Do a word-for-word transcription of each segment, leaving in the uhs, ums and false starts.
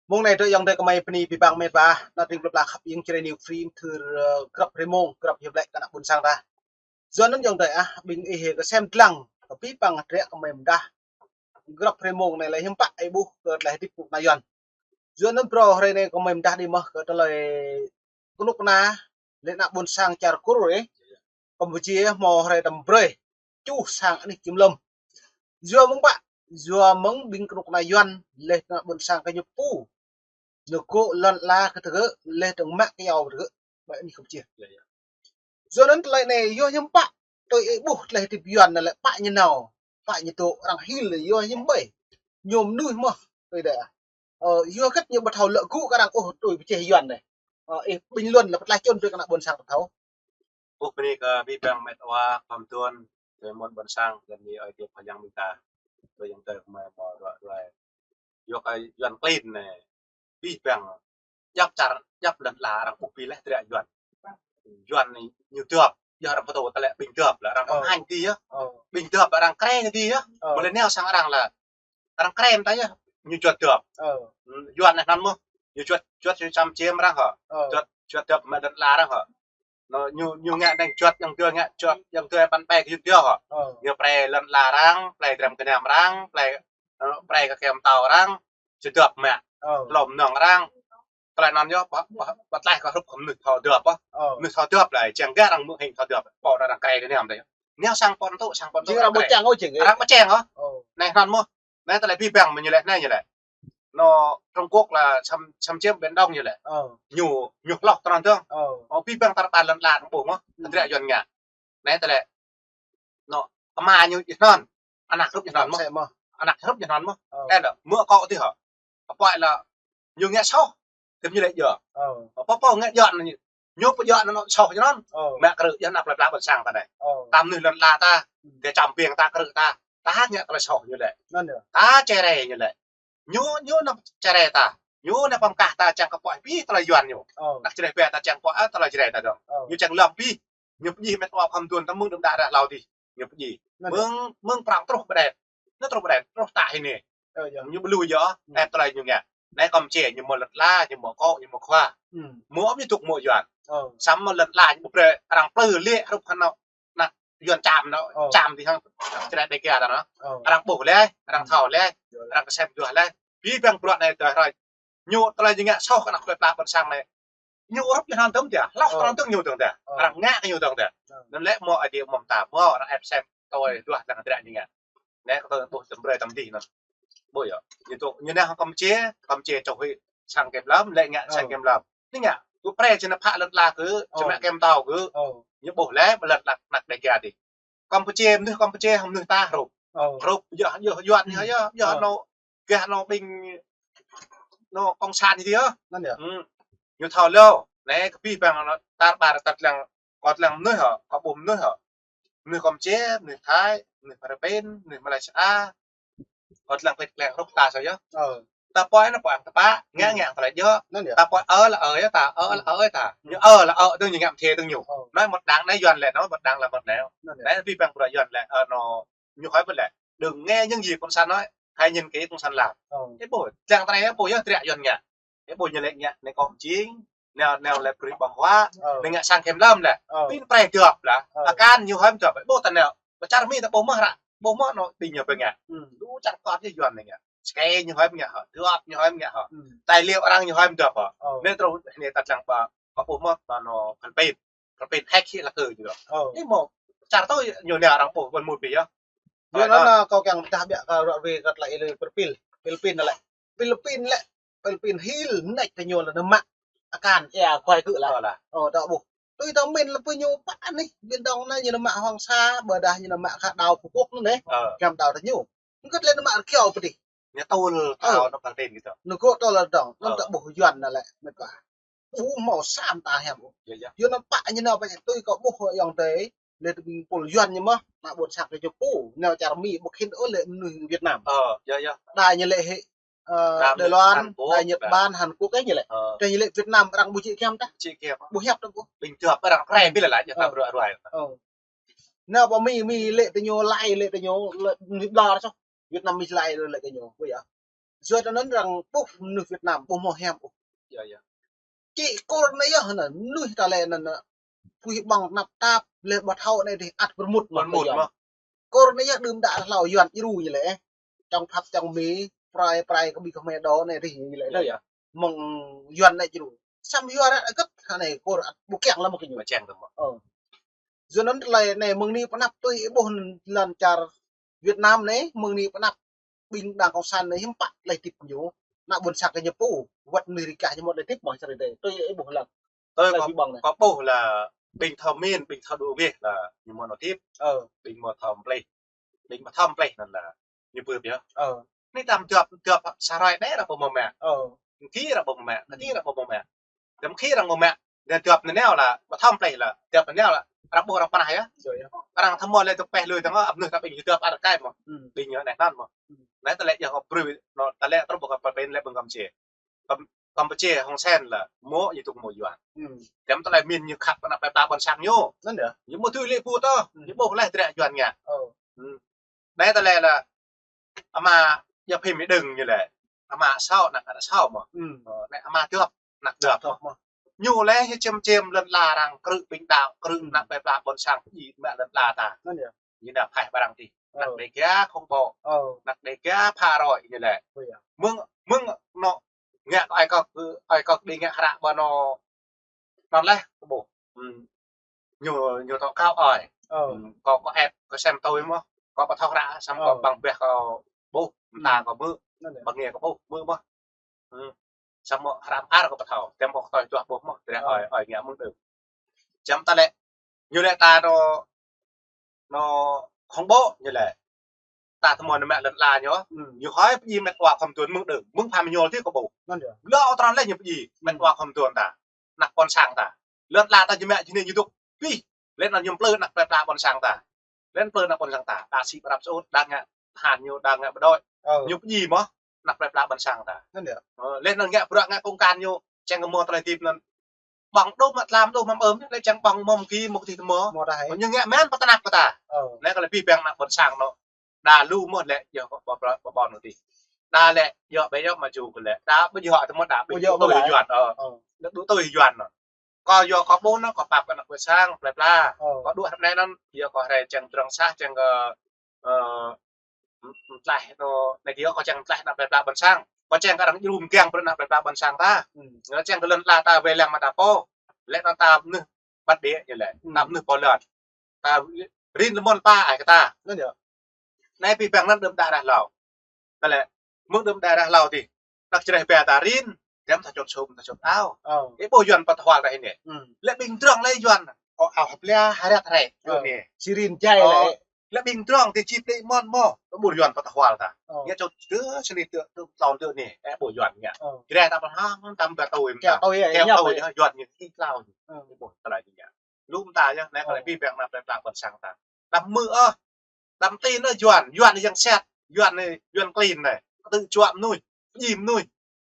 Mông anai tơ ayŏng adơi gơmơi bơni abih bang mĕt wa, ană tring plơi pla khăp ing Jrai New Free, mơthưr, ơ, grăp hrơi mông, grăp hiăp lĕ kơ ană ƀôn sang ta. Yua anŭn ayŏng adơi ah, ƀing ih kơsem lăng, kơ abih bang hơdră gơmơi mơdah. Grăp hrơi mông anai lĕ hiư̆m pă ih ƀuh kơ tơlơi hơdip kơnuk kơna Yuan. Yua anŭn phrâo hrơi anai gơmơi mơdah đih mơ̆ kơ tơlơi kơnuk kơna, lĕ ană ƀôn sang čar Kur ih. Campuchia hmâo hrơi tơm brơi, čuh sang anih kiểm lâm. Yua mơ̆ng pă, yua mơ̆ng ƀing kơnuk kơna Yuan, lĕ ană ƀôn sang kơ ñu pô. Ñu gŏ lŏn ala kơ tơgơ̆, lĕ dơ̆ng mă kơyâo tơgơ̆, ƀơi anih Campuchia. Yua anŭn tơlơi anai, yua hiư̆m pă, tui ih ƀuh tơlơi hơdip Yuan anai lĕ pă ñu nao, pă ñu dŏ, arăng hil, yua hiư̆m ƀơi. Ñu mơnuih mơ̆, tui đơi ah. Ơ, yua hơget ñu ƀu thâo lăi gŭ kơ arăng ôh tui pơjeh Yuan anai. Ơ, ih bình luận lĕ pơtlaih čun tui kơ ană ƀôn sang ƀu thâo. Ơ, bơni kơ abih bang mĕt wa, khua mơtuan, tui mơ̆n ƀôn sang, gơ̆n ñu ơi tiêp pơyang ƀing ta. Tui ayŏng adơi gơmơi hmâo ruai ruai. Yua kơ Yuan klin anai, abih bang djŏp čar, djŏp lŏn ala arăng ƀuh ƀiă lĕ hơdră Yuan. Yuan anai ñu dŏp, yua arăng pơtô tơlơi ƀing dŏp lĕ arăng pơhañ ti yơh. Ƀing dŏp arăng krem ti yơh. Ƀu lĕ nao sang arăng lĕ arăng krem ta yơh, ñu juăt dŏp. Yuan anai anŭn mơ̆, ñu juăt, juăt ñu čăm čiêm arăng hŏ. Juăt, juăt dŏp mă lŏn ala arăng hŏ. Anŭn ñu, ñu ngă đang juăt ayŏng adơi, ngă juăt ayŏng adơi păn pe kơ yŭt yơh hŏ. Ñu pre lŏn ala arăng, pre dram gơnam arăng, pre, ơ, pre kơ kem tâo arăng, či dŏp mă. Lŏm nŏng arăng. Tơlơi anŭn yơh, pă, pă, pơtlaih kơ hrup kơ mơnuih thâo dŏp ah. Mơnuih thâo dŏp lĕ, čang gah arăng mơ̆ng hing thâo dŏp. Pô arăng krem gơnam đơi. Nao sang pô tŭ, sang pô tŭ. Jing arăng ƀu čang ôh jing. Arăng ƀu čang ôh. Anai anŭn mơ̆. Anai tơlơi abih bang mơ̆ ñu lĕ, anai ñu lĕ. Anŭn Trung Quốc lĕ xâm, xâm chiếm Biển Đông ñu lĕ. Ñu, ñu hloh tơnăn dơ̆ng. Ơ, abih bang tar ƀar lŏn ala anŭn ƀuh mơ̆. Hơdră Yuan ngă. Anai tơlơi. Anŭn, ama ñu ih anŭn. Ană hrup ih anŭn mơ̆. Ană hrup ih anŭn mơ̆. Ơ, anŭn, mơ̆ kâo ti hŏ. Apoi lĕ, ñu ngă soh. Tơm ñu lĕ djơ̆. Pô pô ngă djơ̆ anŭn ñu. Ñu pơdjơ̆ anŭn soh ñu anŭn. Mă krư̆ yơh ană plơi pla ƀôn sang ta anai. Ta mơnuih lŏn ala ta. Kơ čăm ƀing ta krư̆ ta. Ta ngă tơlơi soh ñu lĕ. Ta čơrai ñu lĕ. Ñu, ñu anăm čơrai ta. Ñu anăm pơkah ta čang kơ pơhiăp tơlơi Yuan ñu. Ană Jrai ƀĕ ta čang pơhiăp tơlơi Jrai ta dơ̆ng. Ñu čang lŏm ƀĕ. Ñu pơdjai mĕt wa khua mơtuan ta mơ̆ng đưm đă ră hlâo dih. Ñu pơdjai. Mơ̆ng, mơ̆ng Prăng truh pơ Đet. Ñu truh pơ Đet, truh ta hĭ anai. Ñu ƀu lui yơh, ĕp tơlơi ñu ngă. Anai Campuchia, ñu mơ̆ lŏn ala, ñu mơ̆ kŏ, ñu mơ̆ khua. Mơ̆ ƀu ñu dŏ mơ̆ Yuan. Samơ̆ lŏn ala, ñu ƀu brơi arăng plư lĕ hrup hăng anŭn. Ană Yuan čăm anŭn, čăm dih hăng Jrai Dega ta anŭn. Arăng ƀuh lĕ, arăng thâo lĕ, arăng kơsem duah lĕ. Abih bang bruă anai tơlơi hrơi. Ñu tơlơi ñu ngă soh kơ ană plơi pla ƀôn sang anai. Ñu hrup yơh anŭn dơ̆ng dih, hloh tơnăn dơ̆ng ñu dơ̆ng dih. Arăng ngă kơ ñu dơ̆ng dih. Anŭn lĕ mơ̆ adih mơ̆ ta, mơ̆ arăng ĕp sem tui duah dơ̆ng hơdră ñu ngă. Anai kơ tơlơi ƀuh tơm brơi tơm dih anŭn. Ƀu yơh. Ñu dŏ, ñu nao Campuchia, Campuchia čuh hĭ sang kiểm lâm, lĕ ngă sang kiểm lâm. Anai ngă, tŭ pre či nao phă lŏn ala kơ, či mă kem tâo kơ. Ñu ƀuh lĕ, ƀơi lŏn ala ană Dega dih. Campuchia, mơnuih Campuchia, mơnuih ta hrup. Hrup, yơh, yơh, Yuan, yơh, yơh, yơh, anŭn, gah anŭn ƀing, anŭn cộng sản dih yơh. Anŭn yơh. Ñu thâo lĕ, anai kơ abih bang anŭn, tar ƀar, tar lăng, kơ lăng mơnuih hŏ, kơ ƀuh mơnuih hŏ. Mơnuih Campuchia, mơnuih Thái, mơnuih Philippin, mơnuih Malaysia, kơ lăng klĕ klĕ hrup ta soh yơh. Ta pơhiăp anŭn pơhiăp tơpă, ngă ngă tơlơi djơ̆. Ta pơhiăp ơ lĕ ơ yơh ta, ơ lĕ ơ yơh ta. Ñu ơ lĕ ơ, dơ̆ng ñu ngă mơthê dơ̆ng ñu. Nói một đằng nói Yuan lĕ, nói một đằng là một nẻo. Anai abih bang bruă Yuan lĕ, ơ, anŭn, ñu hơi ƀu lĕ. Đừng nghe những gì cộng sản nói, hãy nhìn kỹ cộng sản làm. Ih ƀuh, lăng tơlơi ih ƀuh yơh hơdră Yuan ngă. Ih ƀuh ñu lĕ ngă, anai kŏ jing, nao, nao lĕ brơi ƀơ̆ng huă, anai ngă sang kiểm lâm lĕ. Ƀing pre dŏp lĕ. Akan ñu hơi dŏp, ƀuh ta nao. Pơ čar Mi ta ƀuh mơ̆ hră, ƀuh mơ̆ anŭn ƀing ñu pơngă. Lu čar kŏp yơh Yuan anai ngă. Skai ñu hơi ngă hŏ, dŏp ñu hơi ngă hŏ. Tài liệu arăng ñu hơi dŏp hŏ. Anai truh, anai ta lăng ƀă, ƀă ƀuh mơ̆, ƀă anŭn Philippin. Philippin hack hĭ lăk kơ ñu dŏ. Anai mơ̆, čar tui ñu nao arăng ƀuh ƀôn mŭt ƀĕ yơh. Yua anŭn, ơ, kâo kiăng pơdah biă kơ ră ruai kơ tơlơi ih lĕ Philippin. Philippin lĕ. Philippin lĕ. Philippin hil nač tơ ñu lĕ nao mă. Akan ia kuai kơ lĕ. Ơ, ta ƀuh. Tui ta mĭn lĕ pơ ñu pă anai. Biển Đông anai ñu nao mă Hoàng Sa, ƀôdah ñu nao mă kơ đảo Phú Quốc anŭn anai. Kiăng đảo tơ ñu. Hơget lĕ nao mă rơkiao pơ dih. Ñu tơl, tơl anŭn Philippin gitu. Ñu gŏ tơl dơ̆ng. Anŭn ta ƀuh Yuan anŭn lĕ, mĕt wa. Ƀu hmâo sa mơta hiam ôh. Yơh, yơh. Yua anŭn pă ñu nao pă ñu tui kâo ƀuh ayŏng adơi. Lĕ tơƀing pul Yuan ñu mơ̆, ană ƀôn sang kơ ñu pô, nao čar Mi ƀu khĭn ôh lĕ mơnuih Việt Nam. Ơ, yơh, yơh. Đa ñu lĕ hĭ, ơ, Đài Loan, Hàn Quốc, Đài Nhật Bản, Hàn Quốc kơ ñu lĕ. Tơ ñu lĕ Việt Nam arăng ƀu či kiăng ta. Či kiăng. Ƀu hiăp ta ƀuh. Ƀing dŏp arăng pre ƀiă lĕ, ñu ta bruă ruai. Nao pơ Mi, Mi lĕ tơ ñu lai, lĕ tơ ñu, lĕ Mi ƀlŏr soh. Việt Nam Mi lai lĕ tơ ñu, ƀu yơh. Yua anŭn arăng ƀuh mơnuih Việt Nam ƀu hmâo hiam ôh. Yơh, yơh. Či kôr anai yơh anŭn, mơnuih ta lĕ anŭn, anŭn, pui ƀơ̆ng tơnap tap, lĕ ƀu thâo anai dih, ăt pơrmut mơ̆n. Pơrmut mơ̆n. Kôr anai yơh đưm đă hlâo Yuan djru ñu lĕ. Čŏng Pháp čŏng Mi, prai, prai kơ ƀing kơ hmei đô anai dih ñu lĕ. Yơh, yơh. Mơ̆ng Yuan anai djru. Samơ̆ Yuan anai gơ̆t, anai kôr ăt ƀu kiăng lăm kơ ñu. Ƀu kiăng lăm. Ơ. Yua anŭn tơlơi anai mơ̆ng anai pơ anăp tui ih ƀuh lŏn čar Việt Nam anai, mơ̆ng anai pơ anăp ƀing đảng cộng sản anai hiư̆m pă tơlơi hơdip ñu. Ană ƀôn sang kơ ñu pô, wơ̆t mơnuih rơkah ñu mơ̆n tơlơi hơdip mơ̆ čar anai. Tui ih ƀuh lăng. Tui kâo, ƀing anai. Kâo ƀuh lĕ ƀing thâo min, ƀing thâo đuaĭ wĕh lĕ ñu mơ̆n tơlơi hơdip. Ơ. Ƀing mơ̆ thâo plih. Ƀing mơ̆ thâo plih anŭn lĕ ñu pơp yơh. Ơ. Anai tơdah dŏp, dŏp sa hrơi anai arăng ƀu hmâo mă. Ơ. Khi arăng ƀu hmâo mă, khi arăng ƀu hmâo mă. Tơdah khi arăng ƀu hmâo mă, tơdah dŏp anai nao lĕ, ƀu thâo plih lĕ, dŏp anai nao lĕ, arăng ƀuh arăng pơnah yơh. Yơh, yơh. Arăng thâo mơ̆ lĕ tơpeh lui tơngơ̆, ăp mơnuih ta ƀing dŏp arăng kai mơ̆. Hmm. Ƀing ñu anai anŭn mơ̆. Hmm. Anai tơlơi yơh kơ brơi, anŭn tơlơi truh ƀơi Kampuchia. Kam-, Kampuchia Hun Sen lĕ, mơ̆ ñu tŭ mơ̆ Yuan. Hmm. Tơdah tơlơi min ñu khăp kơ ană plei pla ƀôn sang ñu. Anŭn yơh. Ñu mơ̆ tui lĕ ƀu tơ̆, hmm, ñu ƀuh lĕ dră Yuan ngă. Ơ. Hmm. Anai tơlơi lĕ, ama yơh phim mi đưng ñu lĕ. Ama Sâo, ană, ană Sâo mơ̆. Hmm. Ơ, anai ama Dŏp, ană Dŏp. Dŏp mơ̆. Ñu lĕ, ñu čem čem lŏn ala arăng, krư̆ ƀing đaŏ, krư̆, hmm, ană plei pla ƀôn sang, pơdjai mă lŏn ala ta. Anŭn yơh. Ñu nao phaih ƀơi arăng dih. Ơ. Ană Đêga khŏng ƀô̆. Ơ. Ană Đêga pha roi ñu lĕ. Ơ, yơh. Mơ̆ng, mơ̆ng anŏ ngă kơ ai kơ, ai kơ đĭ ngă hră ƀơi anŏ anŭn lĕ, kơ ƀuh. Hmm. Ñu, ñu tŏ kâo ơi. Ơ. Hmm, kâo, kâo ĕp, kâo sem tui mơ̆. Kâo ƀu thâo hră, samơ̆ kâo, ơ, ƀăng ƀeh kâo ƀuh, mơta, hmm, kâo hmư̆. Anŭn yơh. Ƀăng nghe kâo ƀuh, hmư̆ mơ̆. Hmm. Samơ̆ hră mơar kâo ƀu thâo, tơdah kâo tui tuah ƀuh mơ̆, tơdah, ơ, ơi, ơi ngă mơ̆ng đưm. Čăm ta lĕ, ñu lĕ ta anŏ, anŏ khŏng ƀô̆ ñu lĕ. Ta tơmơ̆n mă lŏn ala ñu. Hmm. Ñu hơi pơdjai mĕt wa khŏm tuan mơ̆ng đưm, mơ̆ng pham ñu tih kơ ƀô̆. Anŭn yơh. Lŏn ala lĕ ñu pơdjai mĕt wa khŏm tuan ta. Ană ƀôn sang ta. Lŏn ala ta ñu mă jơnê ñu dŏ. Pih. Lĕ anŭn ñu plư ană plei pla ƀôn sang ta. Lĕ plư ană ƀôn sang ta. Đa sĭ ƀrăp sơut, đa ngă tơhan ñu, đa ngă bộ đội. Ơ. Ñu pơdjai mơ̆ ană plei pla ƀôn sang ta. Anŭn yơh. Ơ, lĕ anŭn ngă bruă ngă công an ñu. Čang kơ mơ̆ tơlơi hơdip anŭn. Ƀơ̆ng đôč mă tlam đôč mă ơm, lĕ čang ƀơ̆ng mơ̆ mơ̆ng ki mơ̆ng tih tơmơ̆. Mơ̆ ta hai. Ñu ngă mơ̆n pơtơnap kơ ta. Ơ. Anai kơ lĕ pih ƀing ană ƀôn sang anŏ. Đa lu mơ̆ lĕ yơh kơ ƀơ-, ƀơ-, ƀơ-, ƀôn tih. Đa lĕ yơh ƀĕ yơh mă jŭ kơ lĕ. Đa ƀu djơ̆ tơmơ̆ đa ƀu djơ̆ tui Yuan. Ơ. Đa ƀu tui Yuan anŏ. Kâo yơh kâo ƀuh anŏ kâo pap kơ ană ƀôn sang, plei pla. Ơ. Kâo đuaĭ hrŏm anai anŭn, yơh kâo rai čang drŏng sah, čang kơ, ơ, mơtlaih anŏ, anai kơ yơh kâo čang mơtlaih ană plei pla ƀôn sang. Kâo čang kơ arăng djru mơgang brơi ană plei pla ƀôn sang ta. Hmm. Kâo čang kơ lŏn ala ta wai lăng mă ta pô. Lĕ anŭn ta mơnuih bản địa ñu lĕ. Hmm. Ta mơnuih pô lŏn. Ta rin lơmơ̆n pă ai kơ ta. Anŭn yơh. Anai pih ƀing anŭn đưm đă ră hlâo. Ta lĕ, mơ̆ng đưm đă ră hlâo tih. Anăk čơreh ƀe ta rin, tơdah ta čŏt sum, ta čŏt ao. Ơ. Ih ƀuh Yuan pơtơhual ta hĭ anai. Hmm. Lĕ ƀing drŏng lĕ Yuan, ơ, ao hơblia, hơriăt hrĕ. Ơ. Anai. Či rin jai, ơ, lĕ. Lĕ ƀing drŏng tih či plih mơ̆n mơ̆, ƀuh Yuan pơtơhual ta. Ơ. Ngă čŏt tơ, sơnit tơ, tơ, tơlơi tơ anai, ih ƀuh Yuan ngă. Ơ. Čơreh ta pơhang, tam ba tui, keo ta tui, Yuan ñu ki klao. Ơ. Ih ƀuh tơlơi ñu ngă. Lŏm ta yơh, anai kơ lĕ pih ƀing ană plei pla ƀôn sang ta. Đăm mơ̆ ôh. Đăm tin ôh Yuan, Yuan yang sat, Yuan anai, Yuan klin anai. Kơtư̆ juă mơnuih, pơdjai mơnuih.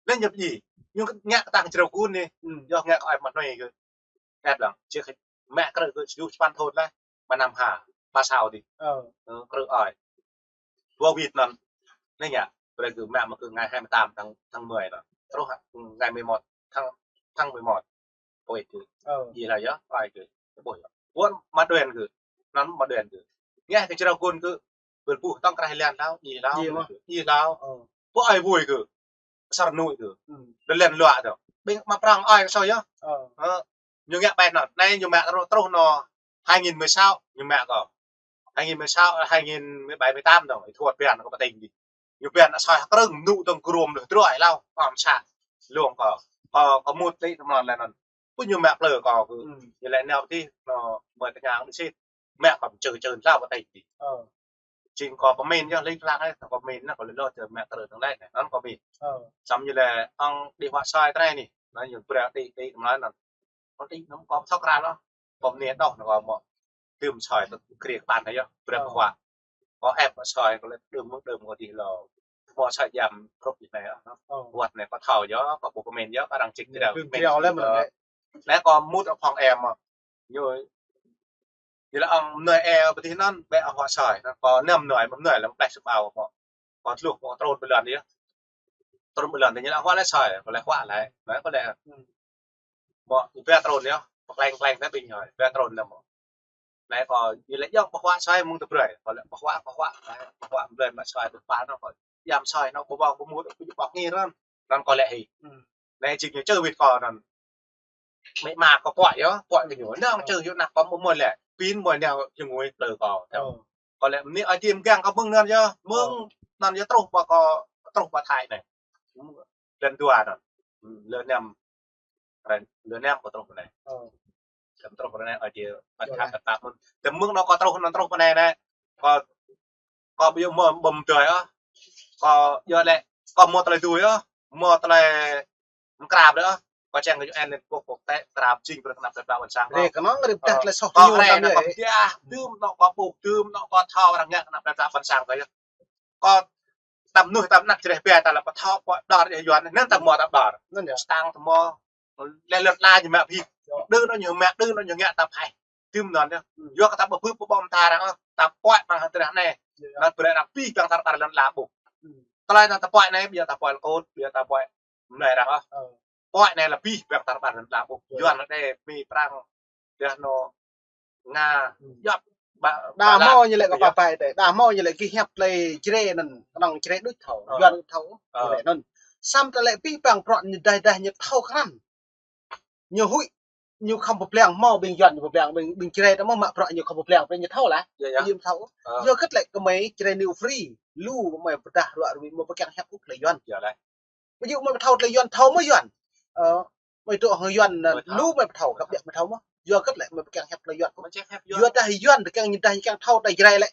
Lĕ ñu pơdjai. Ñu ngă kơ tang črâo kun anai. Hmm. Yơh ngă kơ ai mă hnui kơ. Ĕp lăng, či kơ mă krư̆ kơ čơjuh čơpăn thun laih. Mă năm ha, ba sao tih. Ơ. Ơ, krư̆ ai. Dua wĭt anŭn. Anai ngă, brơi kơ mă mă kơ ngày hai mươi tám tháng, tháng mười anŭn. Truh ngày mười một tháng, tháng mười một. Ôi kơ. Ơ. Djai laih yơh, ai kơ. Ƀuh yơh. Ƀuh mă đuaĭ kơ. Anŭn mă đuaĭ kơ. Ngă kơ črâo kun kơ. Bơl ƀuh tŏng krah lĕ hlâo, djai hlâo. Djai hlâo. Djai hlâo. Ơ. Ƀuh ai vui kơ. Sar nui kơ. Hmm. Đơ lĕ luă tơ. Ƀing mă prong ai kơ soi yơh. Ơ. Ơ. Ñu ngă ƀai anŭn. Anai ñu mă truh, truh anŏ hai nghìn mười sáu, ñu mă kơ. Hai nghìn mười sáu, hai nghìn mười bảy, mười tám dong, ih thuăt ƀiăn kơ pơtĭng dih. Ñu ƀiăn asơi hơkrơ̆ng, mơnŭ dong grum leh, drơi hlâo, pơm sa. Lông kơ, kơ, kơ mŭt tih tơmơ̆n lĕ anŭn. Pŭ ñu mă plư kơ kơ. Hmm. Ñu lĕ nao tih, anŏ, mơi tơngang đĭ sĭt. Mă kơ čơ čơ hlâo pơtĭng dih. Ơ. Jing kơ pơmĭn yơh, ling lang yơh, kơ pơmĭn anŭn, kơ lĕ lŏ čơ mă krư̆ tơng lĕ, anŭn kơ pơmĭn. Ơ. Samơ̆ ñu lĕ, ong đĭ huă soi tơnai anai. Anŭn ñu brơi đĭ, đĭ tơmơ̆n anŭn. Kơ đĭ anŭn kơ thâo krăn lŏ. Kơ mơnê đôč anŭn kơ mơ̆. Tơm soi tơ kriê kơ ƀan yơh, brơi kơ huă. Kơ ĕp kơ soi kơ lĕ đưm mơ̆ng đưm kơ dih lŏ. Mơ̆ soi jăm rup dih anai yơh. Ơ. Wăt anai kơ thâo yơh, kơ ƀuh pơmĭn yơh, kơ arăng čih jrao. Pơmĭn yơh lĕ mơ̆n anai. Anai kơ mŭt ơ phŏng em mơ̆. Ñu, ñu lĕ ong mơnuih ĕp pơtih anŭn, ƀĕ ong huă soi. Anŭn kơ năm mơnuih, mơnuih lĕ mơ̆ pleh sơm ao mơ̆. Kơ tluh mơ̆ trôn pơlăn yơh. trŭn ƀơi lŏn, tơ ñu lĕ huă lĕ soi, kâo lĕ huă lĕ. Anai kâo lĕ, ƀu, ƀu trŭn yơh, pơkleng kleng tơ ƀing ñu, ƀu trŭn lĕ mơ̆. Anai kâo, ñu lĕ yŏng ƀu huă soi mơ̆ng tơ brơi, kâo lĕ ƀu huă, ƀu huă, ƀu huă brơi mă soi tơ pă anŭn kâo. Yăm soi anŭn ƀu ƀơ̆ng, ƀu mŭt, ƀu ƀơ̆ng ngir anŭn. Anŭn kâo lĕ hĭ. Anai jing ñu čơ wĭt kâo anŭn. Mĕ ma kâo puăi yơh, puăi kơ ñu. Anŭn čơ yơh anăp kâo mơ̆ mơ̆ lĕ. Pin mơ̆ anai ñu ngui plư kâo. Kâo lĕ mơ̆ anai ai tiê mgang kâo mơ̆ng anŭn yơh. Mơ̆ng anŭn yơh truh ƀơi kâo, truh ƀơi Thái anai. Lăn dua anŭn. Lăn năm. Lăn năm kâo truh anai. Kâo truh anai ai tiê ƀơi Thái tơpă mơ̆n. Tơ mơ̆ng anŭn kâo truh, anŭn truh anai anai. Kâo, kâo ƀu djơ̆ mơ̆ ƀơ̆ng tơi ôh. Kâo djơ̆ lĕ, kâo mơ̆ tơlơi tui ôh. Mơ̆ tơlơi mơ̆ng krăp đơi ôh. Kâo čang kơ U N Liên Hợp Quốc quốc tế, krăp jing brơi kơ anăp plei pla ƀôn sang. Rê kâo. Kâo rê anŭn kâo pơdah, tơm anŭn kâo ƀuh, tơm anŭn kâo thâo arăng ngă kơ anăp plei pla ƀôn sang kâo yơh. Kâo tơm mơnuih tơm anăp Jrai Bia ta lĕ pơthâo pơđor yơh Yuan, anŭn ta mơ̆ ta ƀơđor. Anŭn yơh. Stang ta mơ̆ lĕ lŏn la ñu mă bhit. Đơ anŭn ñu mă, đơ anŭn ñu ngă ta phaih. Tơm anŭn yơh. Yua kơ ta ƀu bưp ƀu ƀơ̆ng ta arăng ôh, ta puăi ƀơ̆ng hăng tơnah anai. Anŭn brơi arăng pĭ ƀơ̆ng tar ƀar lŏn la ƀuh. Tơlơi anŭn ta puăi anai, ƀiă ta puăi lơkŭt, ƀiă ta puăi mơnai arăng ôh. Puăi anai lĕ pĭ ƀơ̆ng tar ƀar lŏn la ƀuh. Yuan anŭn đe Mi Prăng, đe anŭn Nga, djŏp, ƀă, đa mơ̆ ñu lĕ kơ pơpai tê, đa mơ̆ ñu lĕ gih hiăp tơlơi Jrai anŭn, kơnơ̆ng Jrai đôč thâo, Yuan đôč thâo, ñu lĕ anŭn. Samơ̆ tơlơi pĭ ƀơ̆ng bruă ñu đaih đaih ñu thâo krăn. Ñu huĭ, ñu khŏm pơblang mơ̆ ƀing Yuan ñu pơblang, ƀing, ƀing Jrai ta mơ̆ mă bruă ñu khŏm pơblang, ƀing ñu thâo lah. Yơh, yơh. Ñu thâo. Yua kơ tơlơi kơmơi Jrai New Free, lu kơmơi pơdah ruă ruih mơ̆ ƀu kiăng hiăp ôh tơlơi Yuan. Yơh lah. Ƀu djơ̆ mơi pơthâo tơlơi Yuan thâo mơ̆ Yuan. Ơ, mơi tŭ hăng Yuan, mơi thâo. Lu mơi pơthâo, kăp biă mơi thâo mơ̆. Yua kơ tơlơi mơi ƀu kiăng hiăp tơlơi Yuan. Mơi čang hiăp Yuan. Yua dah Yuan dah kiăng ñu dah ñu kiăng thâo tơlơi Jrai lĕ.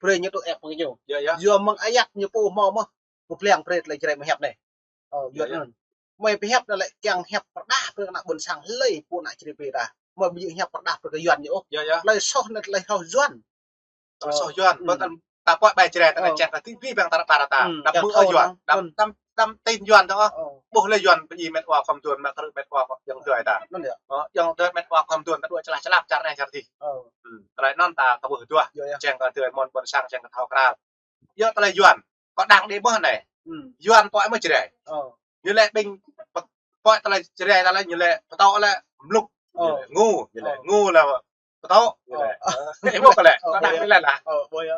Brơi ñu tŭ ĕp kơ ñu. Yơh, yơh. Yua mơ̆ng ayăt ñu pô hmâo mơ̆. Pơblang brơi tơlơi Jrai mơi hiăp anai. Ơ, Yuan anŭn. Mơi pơhiăp anŭn lĕ kiăng hiăp pơrơđah brơi kơ anăp ƀôn sang hlơi pô anăp Jrai Bia ta. Mơi ƀu djơ̆ hiăp pơrơđah brơi kơ Yuan ñu ôh. Yơh, yơh. Tơlơi soh anŭn tơlơi soh Yuan. Tơlơi soh Yuan, ƀơ̆ng ta, ta puăi ƀai Jrai ta anai čang ta ti pi ƀơ̆ng tar ƀar ta. Đăm mơ̆ Yuan, đăm, đăm, đăm tin Yuan ta ôh. Ƀuh lĕ Yuan pơjing met wa khŏm tuan, mă krư̆ met wa khŏm yŏng dơi ta. Anŭn yơh. Ơ, yŏng dơi met wa khŏm tuan ta dua čơlah čơlăp čar anai čar adih. Tơlơi anŭn ta kơ ƀuh duah. Čang kơ dơi mơ̆n ƀôn sang čang kơ thâo krăn. Yua tơlơi Yuan, kâo đang đĭ mơ̆ anai. Yuan puăi mơ̆ Jrai. Ñu lĕ ƀing puăi tơlơi Jrai ta lĕ ñu lĕ pơtŏ lĕ mlŭk. Ñu lĕ ngu, ñu lĕ ngu lĕ pơtŏ, ñu lĕ. Ơ, ih ƀuh kơ lĕ, kâo đang đĭ lĕ lah.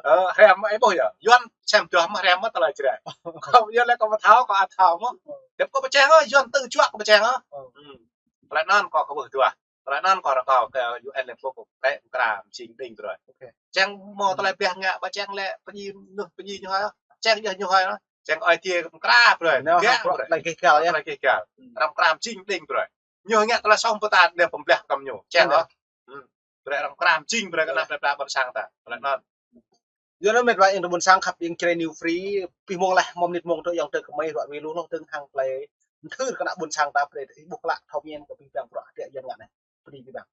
Ơ, hriăm mơ̆ ih ƀuh yơh. Yuan sem duah mơ̆ hriăm mơ̆ tơlơi Jrai. Kâo yua lĕ kâo ƀu thâo, kâo ăt thâo mơ̆. Djŏp kâo pơčeh ôh, Yuan tŭ juă kâo pơčeh ôh. Tơlơi anŭn kâo kơ ƀuh duah. Tơlơi anŭn kâo rơkâo kơ U N Liên Hợp Quốc kơ pĕ mơkra mơjing đing brơi. Čang mơ̆ tơlơi ƀiă ngă ƀă čang lĕ pơjing mơnuih pơjing ñu hơi. Čang yơh ñu hơi. Čang ai tiê mơkra brơi. Tơlơi gêh gal yơh. Tơlơi gêh gal. Arăng mơkra mơjing đing brơi. Ñu ngă tơlơi soh pơtă đe pơblah kơ ñu. Čang ôh. Brơi arăng mơkra mơjing brơi kơ anăp plei pla ƀôn sang ta. Tơlơi anŭn. Yua anŭn met wa ƀing ƀôn sang khăp ƀing Jrai New Free, pih mông lah, mơ̆ mơnit mông tơ yŏng tơ kơmơi ruă ruih lu hloh tơ̆ng hăng tơlơi mơthưr kơ anăp ƀôn sang ta brơi ih ƀuh klă thâo mơ̆n kơ pih ƀơ̆ng bruă ƀiă Yuan ngă anai. Pơdi pih ƀơ̆ng.